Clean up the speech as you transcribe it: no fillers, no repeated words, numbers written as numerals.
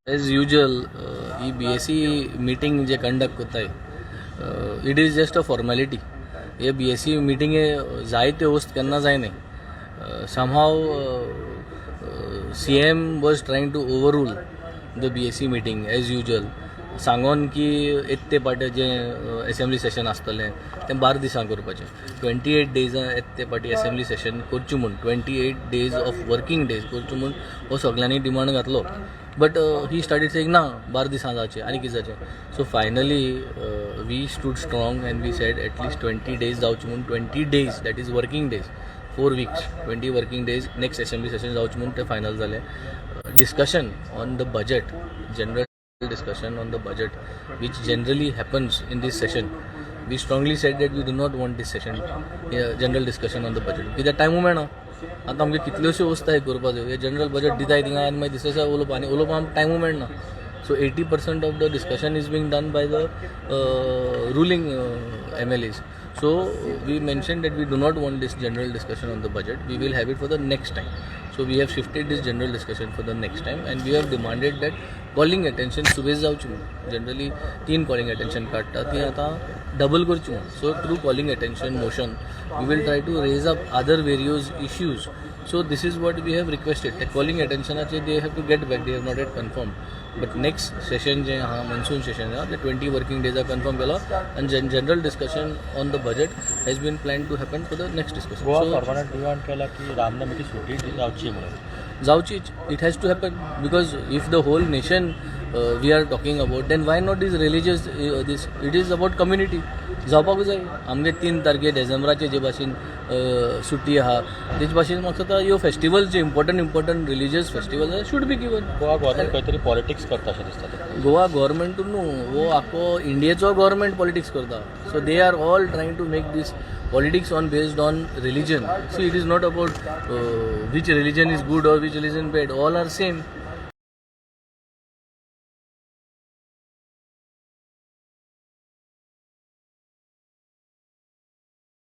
As usual ही BAC meeting जे conduct करताय, it is just a formality. हे BAC मिटींगे जायत्यो वस्त केन्ना जायनाय. Somehow CM was trying to overrule the BAC meeting as usual, सांगोन की येत पाटे जे एसेंब्ली सेशन आसतलें तें 12 दिसां करपाचें, 28 डेजां येत पाटी एसेंब्ली सेशन करचें म्हूण, 28 days of working days करचें म्हूण हो सगल्यांनी डिमांड घातलो. बट he started saying ना, 12 दिसां जावचें आनी कितें जाचें. So finally we stood strong and we said at least 20 days जावचें म्हूण. 20 days, that is working days, 4 weeks, 20 working days next assembly session जावचें म्हूण तें फायनल जालें. Discussion on the budget, general discussion on the budget, which generally happens in this session, we strongly said that we do not want this session, general discussion on the budget, कित्याक टायमू मेळना. आतां आमगे कितल्योश्यो वस्तू हे करपाक जायो. हे जनरल बजेट दिताय थिंगा आनी मागीर दुसरे दिसा उलोवपा आनी उलोवपा आमकां टायमू मेळना. So 80% of the discussion is being done by the ruling MLAs. So we mentioned that we do not want this general discussion on the budget. We will have it for the next time. So we have shifted this general discussion for the next time and we have demanded that calling attention सुबेज जावची म्हणून. Generally तीन calling attention काडटा, ती आतां double करची म्हणून. So through calling attention motion we will try to raise up other various issues. So this is what we have requested. ते calling अटेन्शनाचे they have to get back, they have not yet confirm. But next session जे आहा, monsoon Seshan आहा, ते 20 working डेजा confirm केलो आनी general discussion on the budget has been plan to happen for the next discussion. Goa फॉरवर्डान demand केला की रामनवमीची सुटी जावची म्हणून. जावचीच. It has to happen because if the whole nation we are talking about, then why not this religious, this, it is about community. जावपाकूच जाय. आमगे 3 तारखे डिसेंबराचे जे भाशेन सुटी आहा, तेच भाशेन म्हाका दिसता ह्यो festival J important religious festival should be given. Goa government खंय तरी पॉलिटिक्स करता अशें दिसता तुका? गोवा गव्हर्मेंट न्हू, हो आख्खो इंडियेचो गव्हर्मेंट पॉलिटिक्स करता. So they are all trying to make this politics on based on religion. See, it is not about which religion is good or which religion bad. All are same.